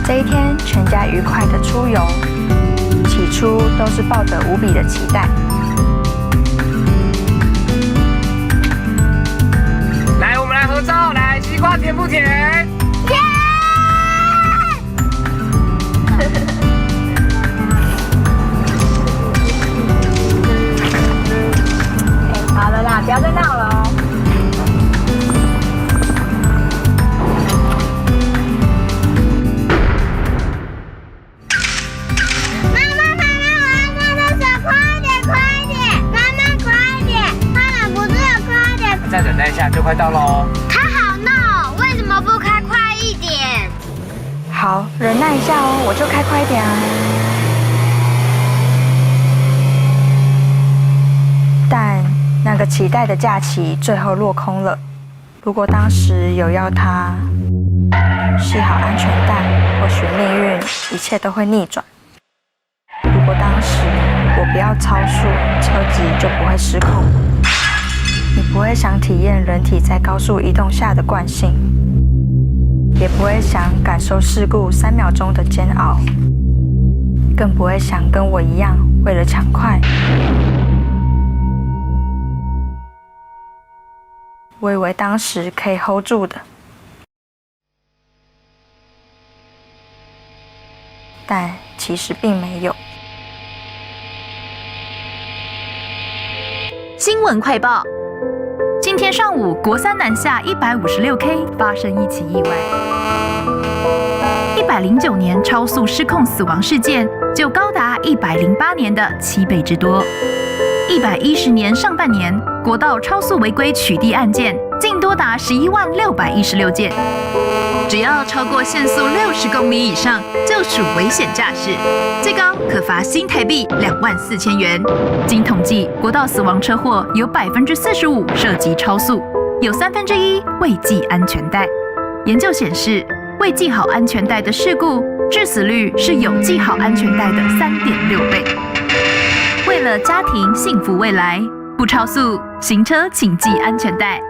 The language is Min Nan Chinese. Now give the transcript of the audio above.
這一天，全家愉快的出遊，起初都是抱着無比的期待。來，我們來合照，來，西瓜甜不甜？甜！好了啦，不要再鬧了哦。媽媽，媽媽，我要上廁所，快點，快點！媽媽，快點！他忍不住了，快點！再等待一下，就快到嘍。他好鬧，為什麼不開快一點？好，忍耐一下哦，我就開快一點啊。但那個期待的假期最後落空了。如果當時有要他繫好安全帶，或許命運一切都會逆轉。如果當時我不要超速，車子就不會失控。你不會想體驗人體在高速移動下的慣性，也不會想感受事故3秒鐘的煎熬，更不會想跟我一樣為了搶快。我以為當時可以 hold 住的，但其實並沒有。新聞快報：今天上午，國三南下156 K 發生一起意外。109年超速失控死亡事件就高達108年的7倍之多。110年上半年，國道超速違規取締案件竟多達110,616件。只要超過限速60公里以上，就屬危險駕駛，最高可罰新台幣24,000元。經統計，國道死亡車禍有45%涉及超速，有1/3未繫安全帶。研究顯示，未繫好安全帶的事故致死率是有繫好安全帶的3.6倍。為了家庭幸福未來，不超速行車，請繫安全帶。